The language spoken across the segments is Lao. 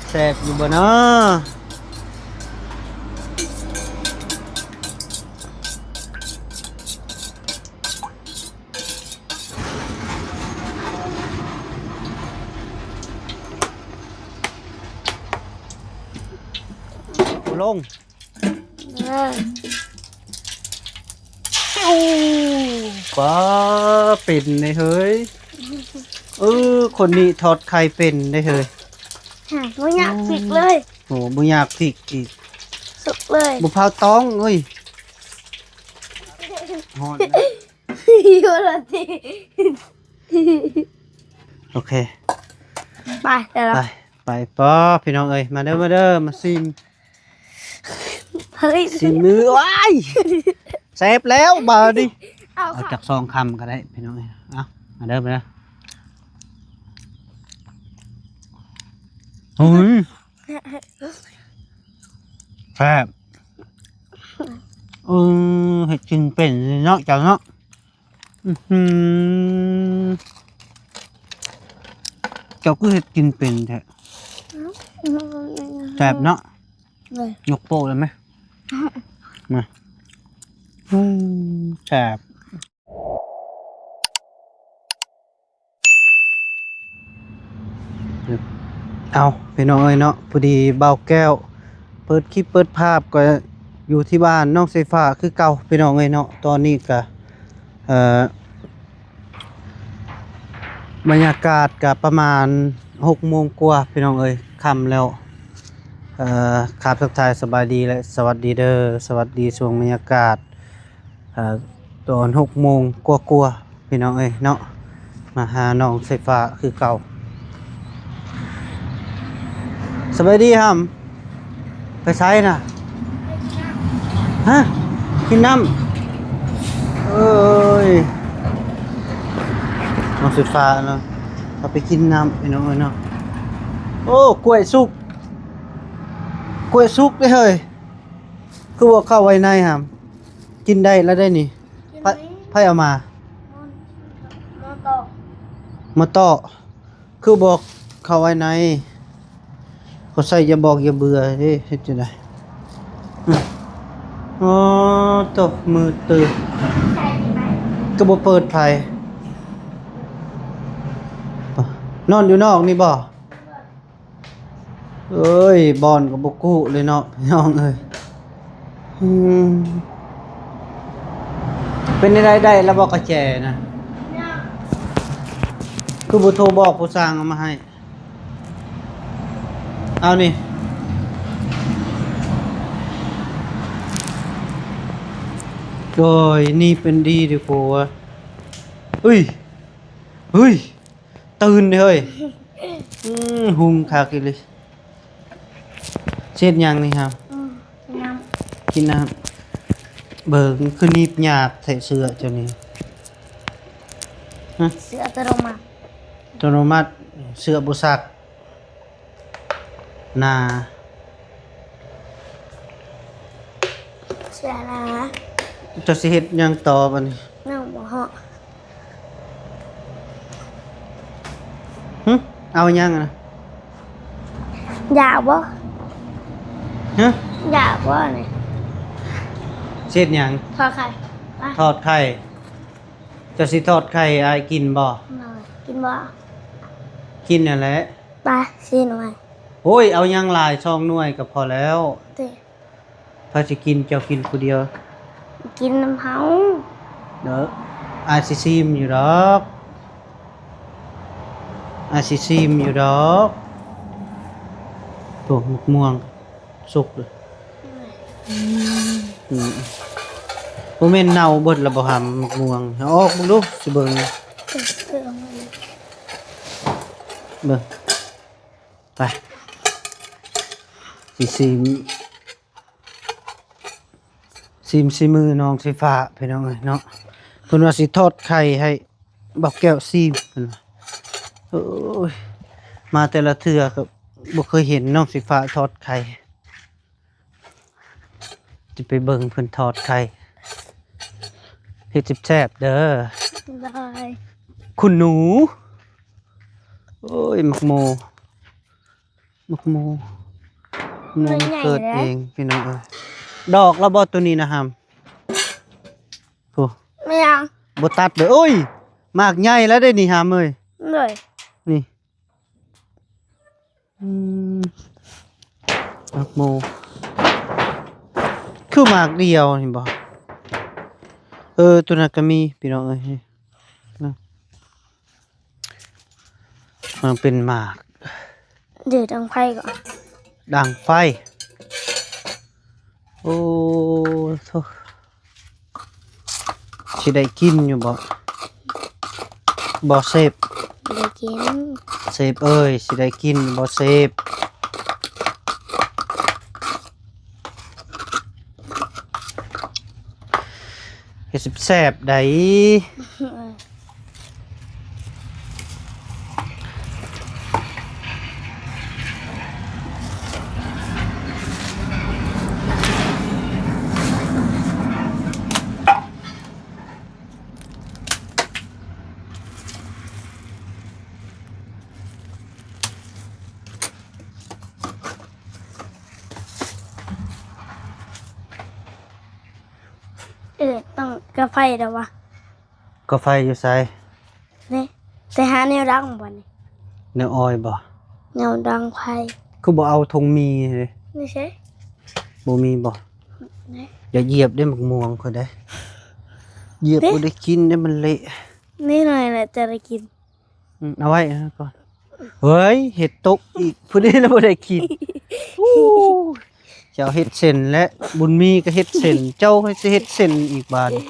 ແຊບຢູ່ບໍ່ເນາະ? ລົງ ເອີ ໂອ້ ປ້າ ເປັນເດ້ເຮີ້ຍ. ເອີ ຄົນນີ້ທອດໄຂ່ເປັນເດ້ເຮີ້ຍ. ຫາ ບໍ່ຢາກ ອືມ ພລິກເລີຍ. ໂອ້ ບໍ່ຢາກພລິກອີກ ສຸກເລີຍ ບໍ່ພາວຕ້ອງເອີຍ. ຮ້ອນນະ ຢູ່ລະຕິ. ໂອເຄ ໄປ ໄປ ໄປ ປ້າ ພີ່ນ້ອງເອີຍ ມາເດີ ມາເດີ ມາຊີມ ເຮີ້ຍ ຊີມມື. ວ້າຍ ແຊບແລ້ວບາດນີ້. ເອົາ ເອົາ ຄ່ະ ຈັກສອງຄຳກໍໄດ້ ພີ່ນ້ອງເອີຍ. ເອົາ ມາເດີ ມາເດີ. ໂອ້ຍ ແຊບ. ເອີ ເຮັດກິນເປັນເນາະ ເຈົ້າເນາະ. ອື ເຈົ້າຄືເຮັດກິນເປັນແທ້? ອືມ ແຊບເນາະ. ເອີ ຍົກໂປ້ເລີຍໄໝ? ມາ ອືມ ແຊບ. ເອົາ ພີ່ນ້ອງເອີຍເນາະ ພໍດີບ່າວແກ້ວເປີດຄລິບເປີດພາບ ກໍຢູ່ທີ່ບ້ານນ້ອງສາຍຟ້າຄືເກົ່າ ພີ່ນ້ອງເອີຍເນາະ. ຕອນນີ້ກະ ເອີ ບັນຍາກາດກະປະມານຫົກໂມງກວ່າ ພີ່ນ້ອງເອີຍ ຄ່ຳແລ້ວ. ເອີ ຄາບທັກທາຍສະບາຍດີ ແລະ ສະຫວັດດີເດີ ສະຫວັດດີຊ່ວງບັນຍາກາດ ເອີ ຕອນຫົກໂມງກວ່າໆ ພີ່ນ້ອງເອີຍເນາະ ມາຫານ້ອງສາຍຟ້າຄືເກົ່າ. ສະບາຍດີຫຳ ໄປໃສນະ? ຮະ ກິນນ້ຳ. ເອີຍ ນ້ອງສາຍຟ້າເນາະ ເຮົາໄປກິນນ້ຳ ພີ່ນ້ອງເອີຍເນາະ. ໂອ້ ກ້ວຍສຸກ ກ້ວຍສຸກເດ້ເຮີ້ຍ. ຄືບໍ່ເຂົ້າໄວ້ໃນຫຳ? ກິນໄດ້ລະໄດ໋ນີ້. ກິນໄດ້. ໃຜ ໃຜເອົາມາ? ມາ ມາເຕາະ ມາເຕາະ. ຄືບໍ່ເຂົ້າໄວ້ໃນ? ເຂົາໃສ່ຢາບອກຢາເບື່ອເດ້ ເຮັດຈັ່ງໃດ? ອືມ ອໍ ໂຕ ມືດຕື່ນ ໃສ່ໄປ ກໍບໍ່ເປີດໄຟ. ນອນຢູ່ນອກນີ້ບໍ່? ເອີຍ ບ່ອນກໍບໍ່ກູ້ເລີຍເນາະ ພີ່ນ້ອງເອີຍ. ອືມ ເປັນແນວໃດ ໄດ້ແລ້ວບໍ່ກະແຈນະ? ຍັງ. ຄືບໍ່ໂທບອກຜູ້ຊ່າງເອົາມາໃຫ້? ເອົານີ້ ໂດຍ ນີ້ເປັນດີດີກວ່າ. ເອີຍ ເອີຍ ຕື່ນເດ້ເຮີ້ຍ. ອືມ ຫຸງຄັກອີ່ຫຼີ. ຊິເຮັດຫຍັງນີ້ຫະ? ອືມ ກິນນ້ຳ ກິນນ້ຳ. ເບິ່ງ ຄືໜີບຫຍາບແທ້ເສື້ອເຈົ້ານີ້. ຮະ? ເສື້ອອັດຕະໂນມັດ ອັດຕະໂນມັດ ເສື້ອບໍ່ຊັກ. ໜາ ເສື້ອໜາ. ເຈົ້າຊິເຮັດຫຍັງຕໍ່ບາດນີ້? ຍັງບໍ່ເຫາະ. ຫຶ? ເອົາຫຍັງນະ? ຢາກບໍ່? ຫຶ? ຢາກບໍ່ນີ້? ຊິເຮັດຫຍັງ? ທອດໄຂ່. ໄປ ທອດໄຂ່. ເຈົ້າຊິທອດໄຂ່ໃຫ້ອ້າຍກິນບໍ່? ກິນບໍ່? ກິນຫັ້ນແຫຼະ. ໄປ ສີ່ໜ່ວຍ. ໂອ້ຍ ເອົາຫຍັງຫຼາຍ ສອງໜ່ວຍກໍພໍແລ້ວ. ຕິ ໃຜຊິກິນ? ເຈົ້າກິນຜູ້ດຽວ. ກິນນຳເຮົາ. ເດີ ອ້າຍຊິຊີມຢູ່ດອກ ອ້າຍຊິຊີມຢູ່ດອກ. ໂອ້ ໝາກມ່ວງສຸກເລີຍ. ອືມ ບໍ່ແມ່ນເນົ່າເບິດລະບໍ່ຫຳ ໝາກມ່ວງ? ເອົາອອກເບິ່ງດູ ຊິເບິ່ງ. ເອີ ເອົາມາເບິ່ງ. ໄປ ຊິຊີມ ຊີມສີມືນ້ອງສີຟ້າ ພີ່ນ້ອງເອີຍເນາະ. ເພິ່ນວ່າຊິທອດໄຂ່ໃຫ້ບ່າວແກ້ວຊີມ ເພິ່ນວ່າ. ໂອ້ຍ ມາແຕ່ລະເທື່ອກໍບໍ່ເຄີຍເຫັນນ້ອງສີຟ້າທອດໄຂ່. ຈະໄປເບິ່ງເພິ່ນທອດໄຂ່ ເຮັດແຊບໆເດີ. ບາຍ ຄຸນໜູ. ໂອ້ຍ ໝາກໂມ ໝາກໂມ ໝາກໂມ ມັນໃຫຍ່ ເກີດເອງ ເດ້ ພີ່ນ້ອງເອີຍ. ດອກລະບໍ່ໂຕນີ້ນະຫຳ? ໂອ້ ແມ່ນຫຍັງ? ບໍ່ຕັດເດີ. ໂອ້ຍ ໝາກໃຫຍ່ແລ້ວເດ້ນີ້ຫຳເອີຍ. ໂດຍ ນີ້ ອືມ ໝາກໂມ ຄືໝາກດຽວນີ້ບໍ່? ເອີ ໂຕນັ້ນກໍມີ ພີ່ນ້ອງເອີຍ. ມັນເປັນໝາກ ເດີດດັງໄຟກ່ອນ ດັງໄຟ. ໂອ້ໂທ້ ຊິໄດ້ກິນຢູ່ບໍ່? ບໍ່ເຊບ ບໍ່ໄດ້ກິນ ເຊບເອີຍ ຊິໄດ້ກິນຢູ່ບໍ່ເຊບ? ເຮັດແຊບໆ ໃດ. ເອີ ຕ້ອງກາໄຟແລ້ວວະ. ກາໄຟຢູ່ໃສ? ນີ້ ໄປຫາແນວດັງບໍ່ນີ້? ແນວອອຍບໍ່? ແນວດັງໄຟ. ຄືບໍ່ເອົາຖົງໝີ່ເດ? ນີ້ໃສ? ບໍ່ມີບໍ່? ນີ້ ຢ່າຢຽບເດ້ ໝາກມ່ວງຂ້ອຍເດ້ ຢຽບ ນີ້ ບໍ່ໄດ້ກິນເດ້ ມັນເລະ. ນີ້ໜ້ອຍແຫຼະຈະໄດ້ກິນ. ອືມ ເອົາໄວ້ກ່ອນ. ເຮີ້ຍ ເຫັດຕົກອີກ ຜູ້ນີ້ລະບໍ່ໄດ້ກິນ. ອູ້ ເຈົ້າເຮັດເສັ້ນແລະ ບຸນມີກໍເຮັດເສັ້ນ ເຈົ້າໃຫ້ຊິເຮັດເສັ້ນອີກບາດນີ້.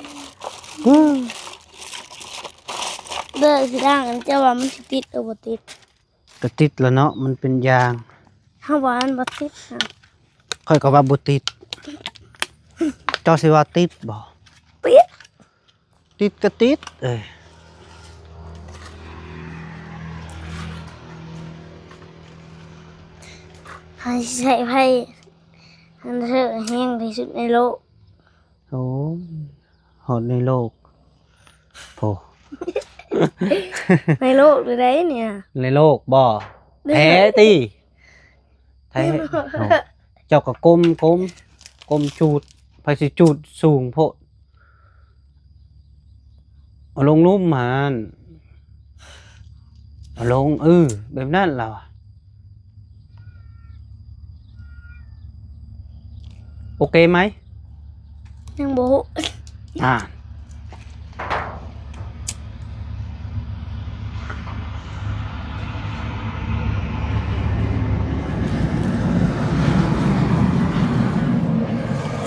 ເບິ່ງຊິລ້າງ ອັນເຈົ້າວ່າມັນຊິຕິດຫຼືບໍ່ຕິດ? ກໍຕິດລະເນາະ ມັນເປັນຢາງ. ເຮົາວ່າມັນບໍ່ຕິດນະ. ຂ້ອຍກໍວ່າບໍ່ຕິດ. ເຈົ້າຊິວ່າຕິດບໍ່? ຕິດ. ຕິດກໍຕິດ ເອີຍ. ໃຜຊິໃຊ້ໄຟ ອັນເທີແຮງທີ່ສຸດໃນໂລກ. ໂອ້ຍ ຮອດໃນໂລກ ໂອ້ ໃນໂລກໃດນີ້ນະ? ໃນໂລກບໍ່? ແທ້ຕິ? ໃຜ ເຈົ້າກໍກົ້ມ ກົ້ມ ກົ້ມຈູດ ໃຜຊິຈູດສູງໂພດ. ເອົາລົງລຸ່ມຫັ້ນ ເອົາລົງ ເອີ ແບບນັ້ນລະ ໂອເຄໄໝ? ຍັງບໍ່ຮູ້ ອ່າ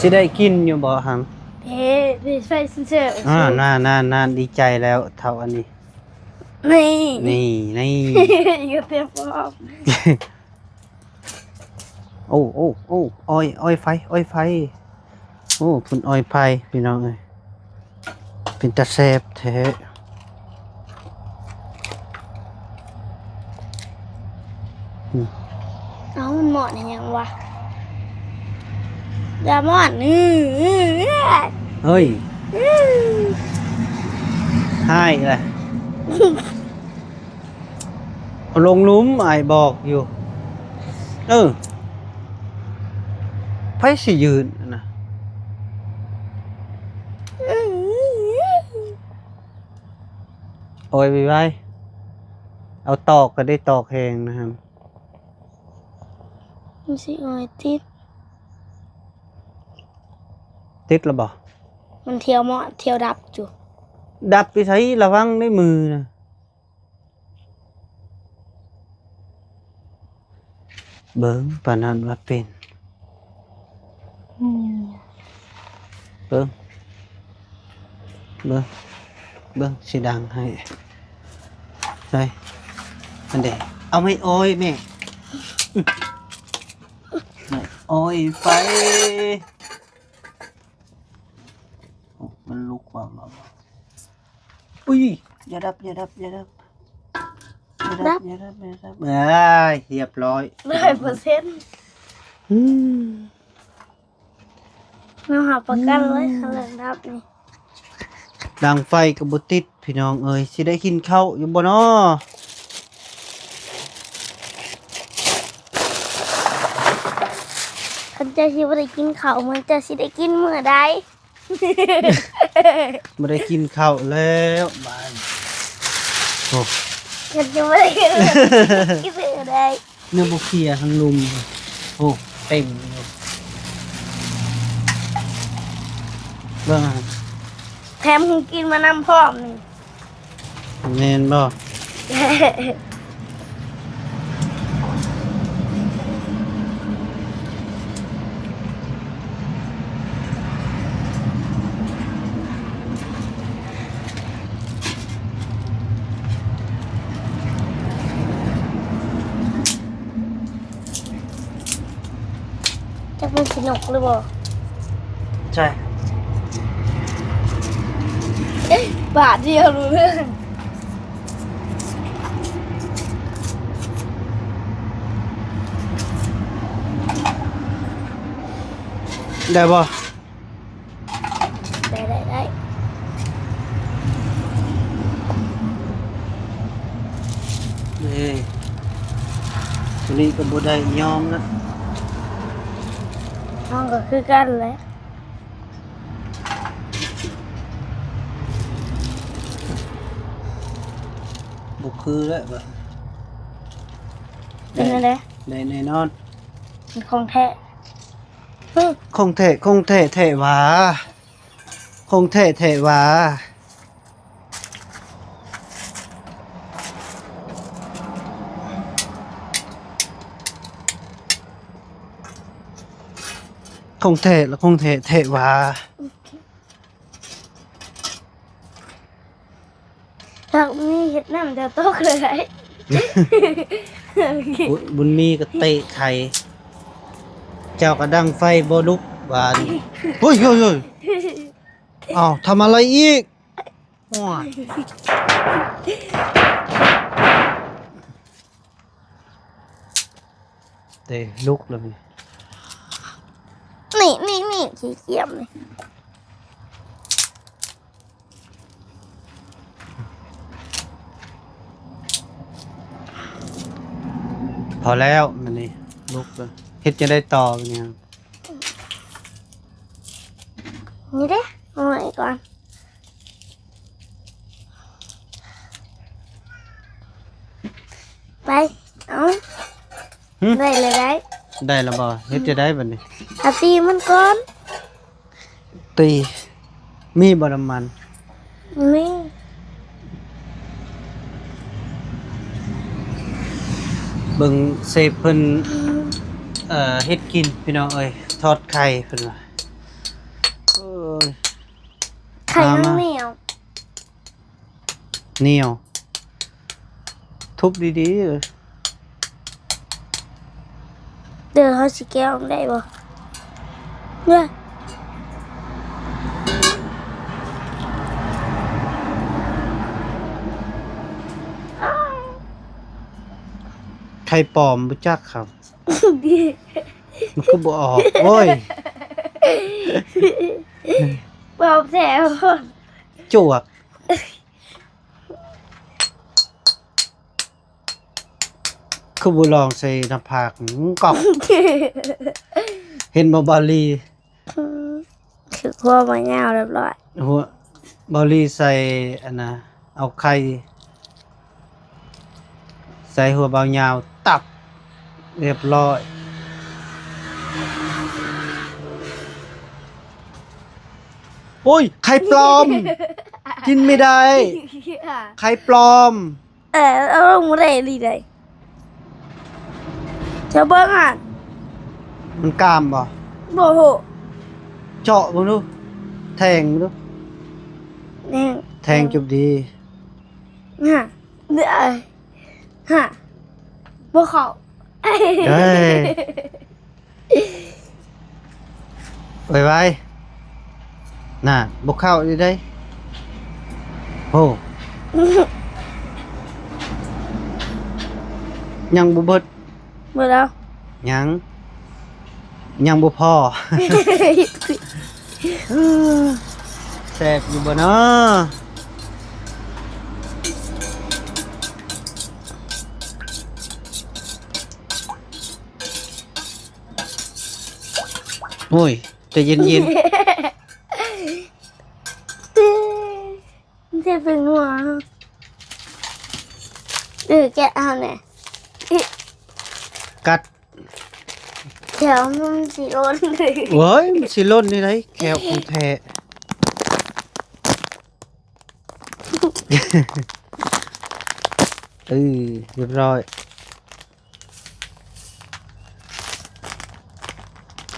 ຊິໄດ້ກິນຢູ່ບໍ່ຫຳ? ເອີ ໄດ້ໄຟເຊີ ອ່າ ນານໆໆ ດີໃຈແລ້ວເຖົ້າອັນນີ້ ນີ້ ນີ້ ນີ້ ຢູ່ເຕັມພ້ອມ. ໂອ້ ໂອ້ ໂອ້ ອອຍ ອອຍໄຟ ອອຍໄຟ ໂອ້ ເພິ່ນອອຍໄຟ ພີ່ນ້ອງເອີຍ ເປັນຕາແຊບແທ້. ອືມ ເອົ້າ ມັນໝອດອີຫຍັງວະ? ຢ່າໝອດ ເຮີ້ຍ ຮ້າຍລະ. ເອົາລົງລຸ່ມ ອ້າຍບອກຢູ່. ເອີ ໃຜຊິຢືນນະ? ໂອ້ຍ ໄວໆ ເອົາຕອກກໍໄດ້ຕອກແຮງນະ. ມັນຊິອອຍຕິດ ຕິດລະບໍ່? ມັນທ່ຽວເມາະ ທ່ຽວດັບຢູ່. ດັບຢູ່ໃສ? ລະວັງໃນມືນະ. ເບິ່ງປານນັ້ນວ່າເປັນ. ອືມ ເບິ່ງ ເບິ່ງ ເບິ່ງ ຊິດັງໃຫ້. ໃສ່ ອັນເດ ເອົາໄມ້ອ້ອຍແມ່ ໄມ້ອ້ອຍໄຟ. ໂອ້ ມັນລຸກວ່າ ວ່າ ວ່າ ອຸ້ຍ ຢ່າດັບ ຢ່າດັບ ຢ່າດັບ ຢ່າດັບ ຢ່າດັບ ຢ່າດັບ. ເອີຍ ຮຽບຮ້ອຍ ຮ້ອຍເປີເຊັນ. ອືມ ເຮົາຮັບປະກັນເລີຍ ຄັນເລື່ອງດັບນີ້. ດັງໄຟກໍບໍ່ຕິດ ພີ່ນ້ອງເອີຍ ຊິໄດ້ກິນເຂົ້າຢູ່ບໍ່ນໍ? ຄັນເຈົ້າຊິບໍ່ໄດ້ກິນເຂົ້າ ເມືອນເຈົ້າຊິໄດ້ກິນມື້ໃດ? ບໍ່ໄດ້ກິນເຂົ້າແລ້ວບາດນີ້. ໂອ້ ຄັນເຈົ້າບໍ່ໄດ້ກິນ ກິນມື້ໃດ? ຍັງບໍ່ເຄຍທັງລຸ່ມ. ໂອ້ ເຕັມຢູ່. ເບິ່ງ ແຖມຂອງກິນມານຳພ້ອມນີ້. ແມ່ນບໍ່? ຈັກມັນຊິນົກຫຼືບໍ່? ໃຊ່ ບາດດຽວຮູ້ເລື່ອງ. ໄດ້ບໍ່? ໄດ້ ໄດ້ ໄດ້. ເອີ ໂຕນີ້ກໍບໍ່ໄດ້ຍອມນະ. ນ້ອງກໍຄືກັນແຫຼະ. ບໍ່ຄືແລ້ວບາດ. ເປັນຈັ່ງໃດ? ໄດ້ແນ່ນອນ. ເປັນຂອງແທ້. ຂອງແທ້ ຂອງແທ້ແທ້ຫວາ ຂອງແທ້ແທ້ຫວາ. ຂອງແທ້ລະຂອງແທ້ແທ້ຫວາ. ຖ້າມີເຮັດນ້ຳຈະຕົກເລີຍ. ບຸນ ບຸນມີກໍເຕະໄຂ່ ເຈົ້າກໍດັງໄຟບໍ່ລຸກບາດນີ້. ໂອ້ຍ ໂອ້ຍ ໂອ້ຍ ອ້າວ ທຳອະໄລອີກ? ໂອ້ຍ ເຕະລຸກແລ້ວນີ້ ນີ້ ນີ້ ນີ້ ຂີ້ກຽມນີ້. ພໍແລ້ວ ບາດນີ້ລຸກແລ້ວ ເຮັດຈັ່ງໃດຕໍ່ບາດນີ້? ນີ້ເດ້ ເອົາໄວ້ກ່ອນ. ໄປ ເອົາ ຫຶ? ໄດ້ແລ້ວ ໄດ້ ໄດ້ແລ້ວບໍ່? ເຮັດຈັ່ງໃດບາດນີ້? ອາ ຕີມັນກ່ອນ. ຕີ ມີບໍ່ນ້ຳມັນ? ມີ. ເບິ່ງເຊຟເພິ່ນ ເອີ ເຮັດກິນພີ່ນ້ອງເອີຍ ທອດໄຂ່ເພິ່ນວ່າ. ໂອ້ຍ ໄຂ່ມັນໜຽວ ໜຽວ ທຸບດີໆ ເດີ. ເຮົາຊິແກະອອກໄດ້ບໍ່? ເດີ ໄຂ່ປອມບໍ່ຈັກຄັບ. ມັນຄືບໍ່ອອກ ໂອ້ຍ ປອມແທ້ ຈວກ. ຄືບໍ່ລອງໃສ່ໜ້າຜາກ ກອກ. ເຫັນບໍ່ ບາລີ? ອືມ ຖືກຫົວມາຍາວຮຽບຮ້ອຍ. ຫົວ ບາລີໃສ່ອັນນະ ເອົາໄຂ່ ໃສ່ຫົວເບົາຍາວ ຕັບ ຮຽບຮ້ອຍ. ໂອ້ຍ ໄຂ່ປອມ ກິນໄມ່ໄດ້ ໄຂ່ປອມ. ເອີ ເອົາລົງບໍ່ໄດ້ອີ່ຫຼີໃດ. ເຈົ້າເບິ່ງຫັ້ນ ມັນກ້າມບໍ່? ບໍ່ຮູ້. ເຈາະເບິ່ງດູ ແທງເບິ່ງດູ. ແທງ ແທງຈຸບດີ. ຫາ ຫາ ບໍ່ເຂົ້າ. ເອີ ໄວໆ ນະ ບໍ່ເຂົ້າຢູ່ໃດ. ໂອ້ ຍັງບໍ່ເບິດ. ເບິດແລ້ວ. ຍັງ ຍັງບໍ່ພໍ. ແຊບຢູ່ບໍ່ນໍ? ໂອ້ຍ ໃຈເຢັນໆ ມັນຊິເປັນຫົວ. ເອີ ແກະເອົາແດ່. ກັດ ແຂ້ວມັນຊິຫຼົ່ນ. ໂອ້ຍ ມັນຊິຫຼົ່ນນີ້ໃດ ແຂ້ວຂອງແທ້. ເອີ ຮຽບຮ້ອຍ.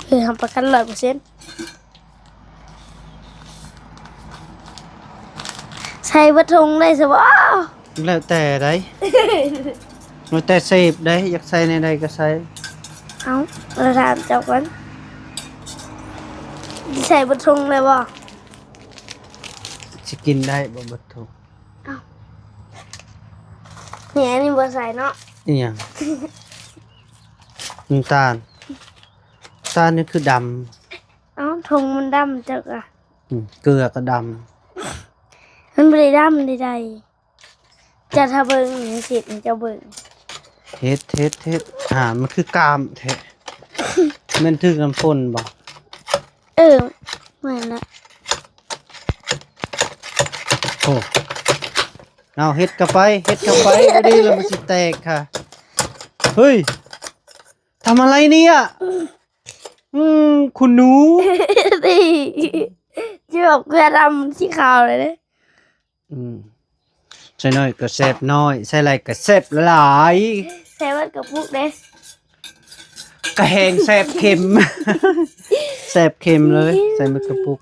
ເອີ ຮັບປະກັນຮ້ອຍເປີເຊັນ. ໃສ່ເບິດຖົງໄດ້ຊະບໍ່? ແລ້ວແຕ່ໃດ໋ ແລ້ວແຕ່ເສບໃດ໋ ຢາກໃສ່ແນວໃດກໍໃສ່. ເອົ້າ ລະຖາມເຈົ້າກ່ອນ ຊິໃສ່ເບິດຖົງໄດ້ບໍ່? ຊິກິນໄດ້ບໍ່ເບິດຖົງ? ເອົ້າ ນີ້ ອັນນີ້ບໍ່ໃສ່ເນາະ. ອີຫຍັງ? ນ້ຳຕານ ນ້ຳຕານນີ້ຄືດຳ. ເອົ້າ ຖົງມັນດຳຈັກອະ. ອືມ ເກືອກໍດຳ. ມັນບໍ່ໄດ້ດຳໃດໆ. ເຈົ້າຖ້າເບິ່ງ ເຮັດໃຫ້ເຈົ້າເບິ່ງ. ເຮັດ ເຮັດ ເຮັດ. ຫາ ມັນຄືກ້າມແທ້. ແມ່ນຖືກນ້ຳຝົນບໍ່? ເອີ ແມ່ນລະ. ໂອ້ ເອົາ ເຮັດເຂົ້າໄປ ເຮັດເຂົ້າໄປ. ບໍ່ດີແລ້ວ ມັນຊິແຕກຄ່ະ. ເຮີ້ຍ ທຳອະໄລເນຍ? ອືມ ຄຸນໜູ ນີ້ ຊິບອກເກືອດຳ ມັນຊິຂາວເລີຍເດ້. ອືມ ໃສ່ໜ້ອຍກໍແຊບໜ້ອຍ ໃສ່ຫຼາຍກໍແຊບຫຼາຍ. ໃສ່ເບິດກະປຸກເດ້ ກະແຮງແຊບເຄັມ ແຊບເຄັມເລີຍ. ໃສ່ເບິດກະປຸກ.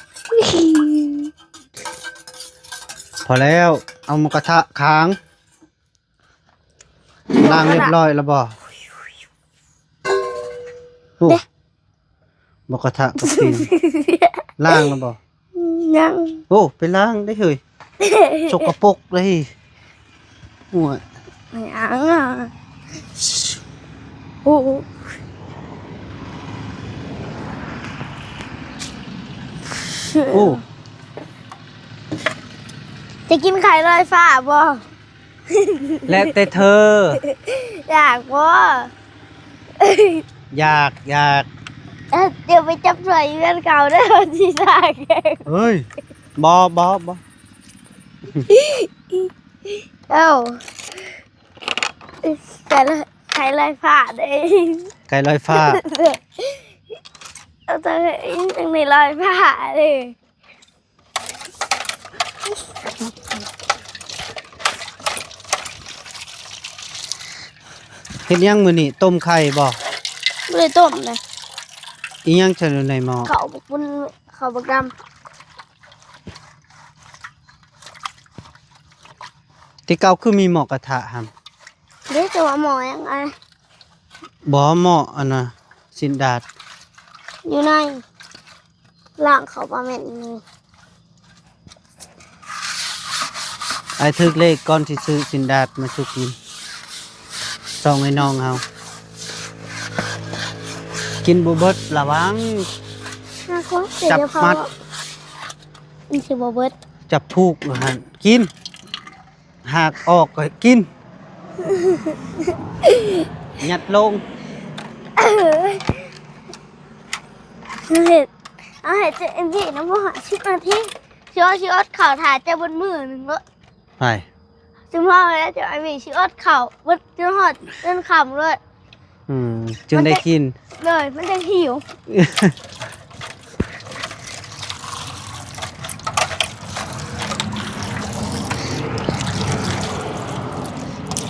ພໍແລ້ວ ເອົາໝູກະທະຄ້າງ. ລ້າງຮຽບຮ້ອຍແລ້ວບໍ່? ໂອ້ ເດ້ ໝູກະທະກັບປີ້ງ ລ້າງແລ້ວບໍ່? ຍັງ. ໂອ້ ໄປລ້າງໄດ້ເຮີ້ຍ ສົກກະປົກເດ້. ໂອ້ຍ ຫຍັງອະ? ໂອ້ ໂອ້ ຈະກິນໄຂ່ລອຍຟ້າບໍ່? ແລ້ວແຕ່ເທີ. ຢາກບໍ່? ຢາກ ຢາກ. ເອີ ດຽວໄປຈັບສວຍເຮືອນເຂົາເດີ ຊິສ້າງເອງ. ເຮີ້ຍ ບໍ່ ບໍ່ ບໍ່. ເອົ້າ ໄຂ່ລອຍ ໄຂ່ລອຍຟ້າເດ້ ໄຂ່ລອຍຟ້າ. ເອົາ ແຕ່ຍັງໄດ້ລອຍຟ້າເດ້. ເຮັດຫຍັງມື້ນີ້? ຕົ້ມໄຂ່ບໍ່? ບໍ່ໄດ້ຕົ້ມເດ້. ອີຫຍັງຊັ້ນຢູ່ໃນໝໍ້? ເຂົ້າບັກປຸ້ນ ເຂົ້າບັກດຳ. ແຕ່ເກົ່າຄືມີໝໍ້ກະທະຫັ້ນ? ເດ້ ແຕ່ວ່າໝໍ້ຫຍັງ? ບໍ່ ໝໍ້ອັນນ່າ ຊີ້ນດາດ ຢູ່ໃນ ລ້າງເຂົ້າປາແມ່ນນີ້. ອ້າຍຖືກເລກກ່ອນຊິຊື້ຊີ້ນດາດມາສູ່ກິນ ສອງໄອ້ນ້ອງເຮົາ. ກິນບໍ່ເບິດ ລະວັງ ຫາກວ່າ ຈັບມັດ ມັນຊິບໍ່ເບິດ ຈັບຜູກຫັ້ນ ກິນ. ຫາກອອກກໍໃຫ້ກິນ ຍັດລົງ. ເຮັດ ເອົາໃຫ້ເຈົ້າເອັມວີນຳ ບໍ່ ສິບນາທີ ຊິ ຊິອົດເຂົ້າຖ້າເຈົ້າເບິດມື້ໜຶ່ງໂລດ. ໃຜ? ຊຸມເຮົາແຫຼະ ເຈົ້າເອັມວີ ຊິອົດເຂົ້າເບິດຈົນຮອດຈົນຄ່ຳໂລດ. ອືມ ຈຶ່ງໄດ້ກິນ. ໂດຍ ມັນຈັ່ງຫິວ.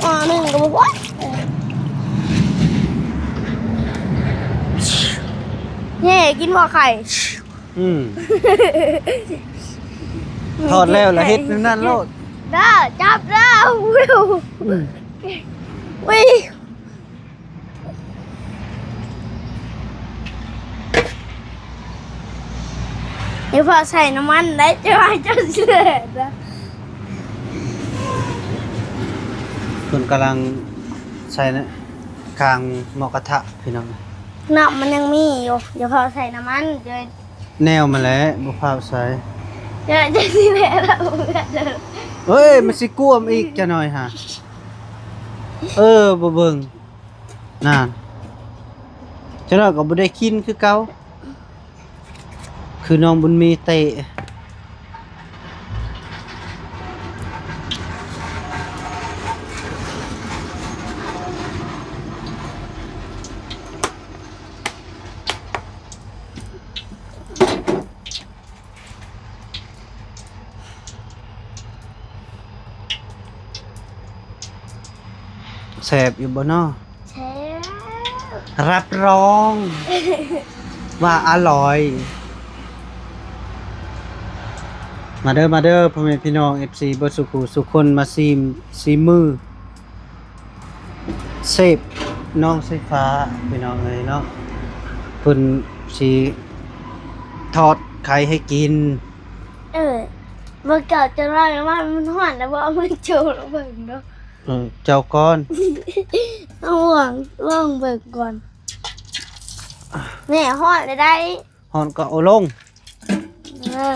ອໍ ໜຶ່ງກໍບໍ່ພໍ. ແຫ ກິນບໍ່ໄຂ່? ອືມ ທອດແລ້ວລະເຮັດແນວນັ້ນໂລດ. ເດີ ຈັບເດີ. ອືມ ວິວ. ຢ່າຟ້າວໃສ່ນ້ຳມັນໄດ້ ຈະວ່າເຈົ້າຊິແລ່ນນະ. ເພິ່ນກຳລັງໃສ່ນະ ຄາງໝໍ້ກະທະ ພີ່ນ້ອງ. ນ້ຳມັນຍັງມີຢູ່ ຢ່າຟ້າວໃສ່ນ້ຳມັນ. ແນວມາແລ້ວ ບໍ່ຟ້າວໃສ່. ເຈົ້າຊິແລ່ນແລ້ວ. ເອີຍ ມັນຊິກວມອີກຈັກໜ້ອຍຫາ. ເອີ ບໍ່ເບິ່ງ. ນັ້ນ ຈັກໜ້ອຍກໍບໍ່ໄດ້ກິນຄືເກົ່າ. ຄືນ້ອງບຸນມີເຕະ. ແຊບຢູ່ບໍ່ນໍ? ແຊບ ຮັບຮອງວ່າອະລ່ອຍ. ມາເດີ ມາເດີ ພໍ່ແມ່ພີ່ນ້ອງ ເອັຟຊີ ເບິດສູ່ຜູ້ສູ່ຄົນ ມາຊີມ ຊີມມື ເຊບນ້ອງສາຍຟ້າ ພີ່ນ້ອງເອີຍເນາະ ເພິ່ນຊິທອດໄຂ່ໃຫ້ກິນ. ເອີ ເບິ່ງກ່ອນ ຈະວ່າມັນຮ້ອນແລ້ວບໍ່ ເອົາມືໂຈະລະເບິ່ງເນາະ. ເອີ ເຈົ້າກ່ອນ ລອງ ລອງເບິ່ງກ່ອນ. ແນ່ ຮ້ອນແລ້ວໄດ໋. ຮ້ອນກໍເອົາລົງ. ເອີ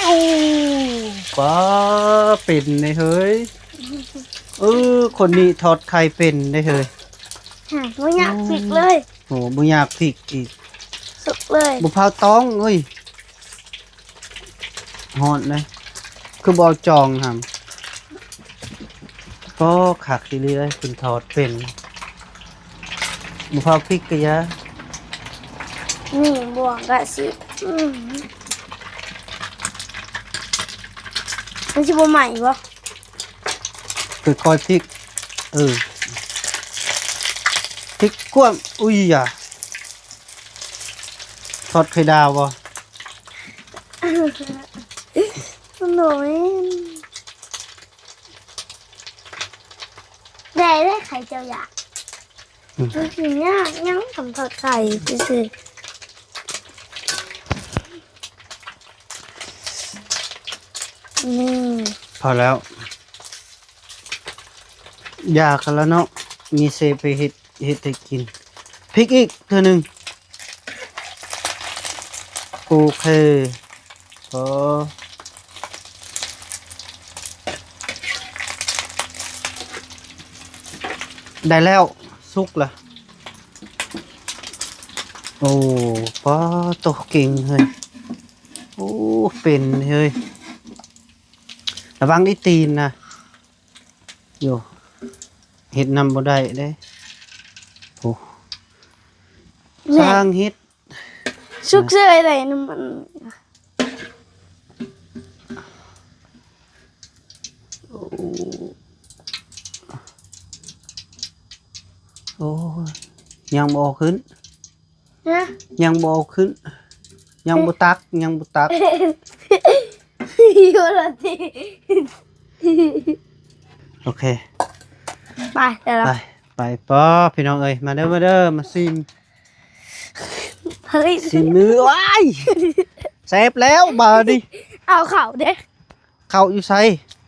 ໂອ້ ປ້າ ເປັນເດ້ເຮີ້ຍ. ເອີ ຄົນນີ້ທອດໄຂ່ເປັນເດ້ເຮີ້ຍ. ຫາ ບໍ່ຢາກພິກເລີຍ. ໂອ້ ບໍ່ຢາກພິກອີກ. ສຸກເລີຍ ບໍ່ພາວຕ້ອງເອີຍ. ຮ້ອນເດ້ ຄືບໍ່ເອົາຈອງຫັ້ນ. ກໍຄັກອີ່ຫຼີເດ້ ເພິ່ນທອດເປັນ ບໍ່ພາວພິກກະຢ່າ. ນີ້ບ່ວງກະຊິ ອືມ ມັນຊິບໍ່ໄໝ້ບໍ່? ຄ່ອຍໆພິກ ເອີ ພິກກວ້າງ. ອຸ້ຍຢາ ທອດໄຂ່ດາວບໍ່? ໂອ້ຍ ແດ່ເດ້ ໄຂ່ເຈົ້າຢາກ. ອືມ ມັນຊິຍາກຫຍັງ ຄຳທອດໄຂ່ຊື່ໆ. ນີ້ ພໍແລ້ວ ຢາກແລ້ວເນາະ ມີເຊບໄປເຮັດ ເຮັດໃຫ້ກິນ. ພິກອີກເທື່ອໜຶ່ງ. ໂອເຄ ພໍ ໄດ້ແລ້ວ ສຸກລະ. ໂອ້ ປ້າໂຕ ເກັ່ງເຮີ້ຍ. ໂອ້ ເປັນເຮີ້ຍ. ລະວັງອີຕີນນະ. ໂຢ ເຮັດນຳບໍ່ໄດ້ເດ້. ໂອ້ ແມ່ນ ຊ່າງເຮັດ ສຸກເຊີຍໄດ້ນຳມັນ. ໂອ້ ໂອ້ຍ ຍັງບໍ່ເອົາຂຶ້ນ. ຮະ? ຍັງບໍ່ເອົາຂຶ້ນ ຍັງບໍ່ຕັກ ຍັງບໍ່ຕັກ. ຢູ່ລະຕິ ໂອເຄ ໄປ ໄປລະ ໄປ ໄປ ປ້າ ພີ່ນ້ອງເອີຍ ມາເດີ ມາເດີ ມາຊີມ ເຮີ້ຍ ຊີມມື. ວ້າຍ ແຊບແລ້ວບາດນີ້. ເອົາເຂົ້າເດ້. ເຂົ້າຢູ່ໃສ?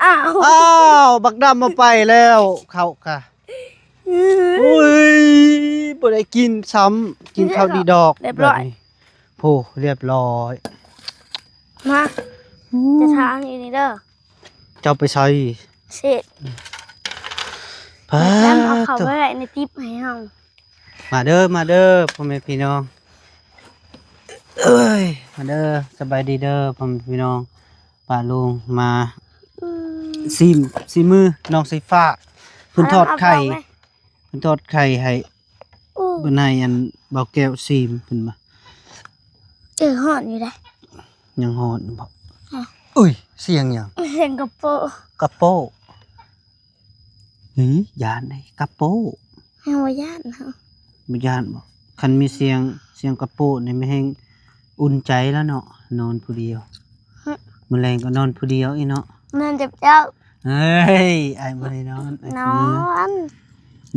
ອ້າວ ອ້າວ ບັກດຳມາໄປແລ້ວ ເຂົ້າກະ ອືມ ໂອ້ຍ ບໍ່ໄດ້ກິນຊ້ຳ ກິນເຂົ້າດີດອກ. ຮຽບຮ້ອຍ ແບບນີ້ ໂພ ຮຽບຮ້ອຍ. ມາ ອືມ ຈະທາງຢູ່ນີ້ເດີ. ເຈົ້າໄປໃສ? ເສດ ປ້າ ບັກດຳເອົາເຂົ້າໄວ້ໃນຕິບໃຫ້ເຮົາ. ມາເດີ ມາເດີ ພໍ່ແມ່ພີ່ນ້ອງເອີຍ ມາເດີ ສະບາຍດີເດີ ພໍ່ແມ່ພີ່ນ້ອງ. ປ້າລຸງມາ ອືມ ຊີມ ຊີມມືນ້ອງສາຍຟ້າ ເພິ່ນທອດໄຂ່ ເອົາ ເອົາ ເອົາໄວ້ ເພິ່ນທອດໄຂ່ໃຫ້ ອືມ ເພິ່ນໃຫ້ອັນບ່າວແກ້ວຊີມ ເພິ່ນວ່າ. ເອີ ຮ້ອນຢູ່ເດ້. ຍັງຮ້ອນຢູ່ບໍ? ອືມ ອຸ້ຍ ສຽງຫຍັງ? ສຽງກະໂປະ ກະໂປະ. ຫື ຢ້ານໄດ໋ ກະໂປະ. ເຮົາບໍ່ຢ້ານ ເຮົາບໍ່ຢ້ານບໍ? ຄັນມີສຽງ ສຽງກະໂປະນີ້ແມ່ນແຮ່ງອຸ່ນໃຈແລ້ວເນາະ ນອນຜູ້ດຽວ. ຮະ? ມື້ແລງກໍນອນຜູ້ດຽວອີກເນາະ. ນອນຈັບເຈົ້າ. ເຮີ້ຍ ອ້າຍບໍ່ໄດ້ນອນ ອ້າຍ ນອນ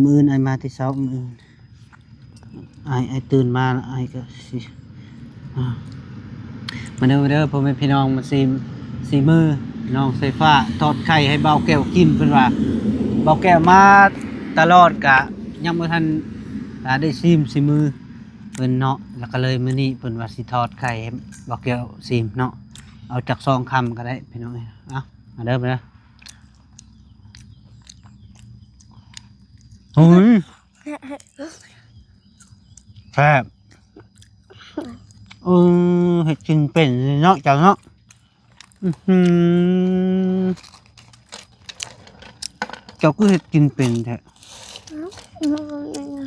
ມື້ອື່ນອ້າຍມາແຕ່ເຊົ້າ ມື້ອື່ນ. ອ້າຍ ອ້າຍຕື່ນມາແລ້ວ ອ້າຍກໍຊິ ອາ ມາເດີ ມາເດີ ພໍ່ແມ່ພີ່ນ້ອງ ມາຊີມ ສີມືນ້ອງສາຍຟ້າ ທອດໄຂ່ໃຫ້ບ່າວແກ້ວກິນ. ເພິ່ນວ່າບ່າວແກ້ວມາຕະຫຼອດ ກະຍັງບໍ່ທັນ ອາ ໄດ້ຊີມສີມືເພິ່ນເນາະ. ແລ້ວກໍເລີຍມື້ນີ້ເພິ່ນວ່າຊິທອດໄຂ່ໃຫ້ບ່າວແກ້ວຊີມເນາະ. ເອົາຈັກສອງຄຳກໍໄດ້ພີ່ນ້ອງເອີຍ. ເອົາ ມາເດີ ມາເດີ. ໂອ້ຍ ແຊບ. ເອີ ເຮັດກິນເປັນເນາະເຈົ້າເນາະ. ອືຫື ເຈົ້າຄືເຮັດກິນເປັນແທ້?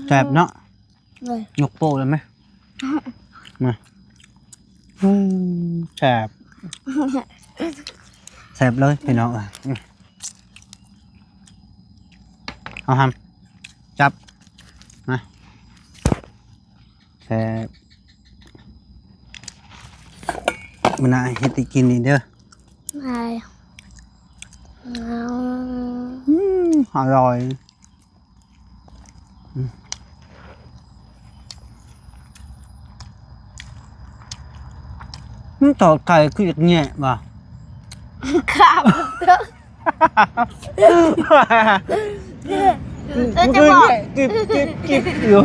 ແຊບເນາະ. ຍົກໂປ້ໄດ້ໄໝ? ມາ. ອືມ ແຊບ ແຊບເລີຍພີ່ນ້ອງເອີຍ. ອືມ ເອົາຫຳ ຈັບ ມາ. ແຊບ. ມື້ໜ້າເຮັດໃຫ້ກິນອີກເດີ. ໄດ້. ອືມ ອະລ່ອຍ. ອືມ ມັນຕອກໄຂ່ຄືຢາກແຍະບໍ່? ຄາບ. ແລ້ວຈະບອກ ກິບ ກິບ ກິບຢູ່.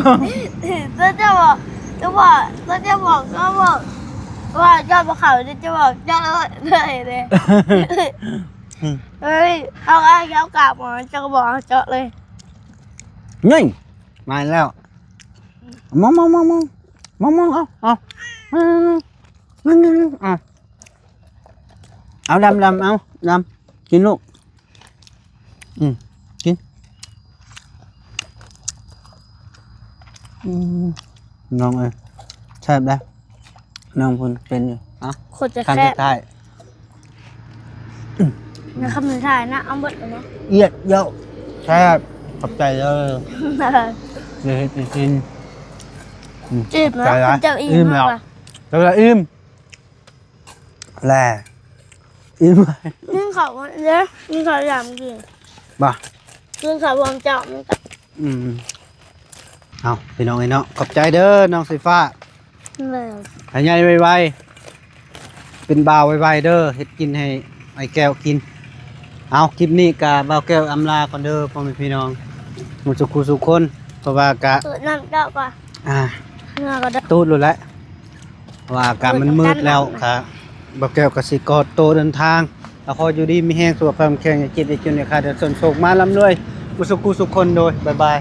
ແລ້ວຈະບອກ ຈະບອກ ແລ້ວຈະບອກ ຈະບອກວ່າເຈົ້າບໍ່ເຂົ້າ ຈະບອກເຈົ້າເລີຍເດ້. ເອີຍ ເອົາ ເອົາ ເອົາກາບ ເຈົ້າກໍບອກເອົາເຈາະເລີຍ. ນີ້ ມາແລ້ວ. ມອງ ມອງ ມອງ ມອງ ມອງ ເອົາ ເອົາ ເອົາ ດຳ ດຳ ເອົາ ດຳ ກິນລູກ. ອືມ ກິນ. ອືມ ນ້ອງເອີຍ ແຊບເດ້. ນ້ອງເພິ່ນເປັນຢູ່. ເອົ້າ ໂຄດຈະແຊບ ຄຳສຸດທ້າຍ ອືມ ຄຳສຸດທ້າຍນະ ເອົາເບິດເລີຍນະ. ອຽດເຍົາະ ແຊບ ຂອບໃຈເດີ. ເດີ ເຮັດໃຫ້ກິນ. ອືມ ອີ່ມແລ້ວ ເຈົ້າອີ່ມແລ້ວ ເຈົ້າອີ່ມແລ້ວ. ແລະ ອີ່ມ ກິນເຂົ້າເດີ ກິນເຂົ້າຢາມກິນ ບໍ່ ກິນເຂົ້າຮວມເຈົ້າ. ອືມ ເອົາ ພີ່ນ້ອງເອີຍເນາະ ຂອບໃຈເດີນ້ອງສີຟ້າ. ແມ່ນ ໃຫ້ໃຫຍ່ໄວໆ ເປັນບ່າວໄວໆເດີ ເຮັດກິນໃຫ້ອ້າຍແກ້ວກິນ. ເອົາ ຄລິບນີ້ກະບ່າວແກ້ວອຳລາກ່ອນເດີ ພໍ່ແມ່ພີ່ນ້ອງໝົດສູ່ຄູ່ສູ່ຄົນ ເພາະວ່າກະ ຕູດນ້ຳເຈົ້າກ່ອນ ອ່າ ເມືອກ່ອນເດີ ຕູດໂລດແຫຼະ. ເພາະວ່າອາກາດມັນມືດແລ້ວ ກະບ່າວແກ້ວກະຊິຂໍໂຕເດີນທາງ. ກໍຂໍຢູ່ດີມີແຮງ ສຸຂະພາບແຂງ ຢ່າເຈັບຢ່າຈົນ ຢ່າຂາດຢ່າຈົນ ໂຊກມາລ່ຳລວຍ ໝົດສູ່ຄູ່ສູ່ຄົນ. ໂດຍ ບາຍບາຍ.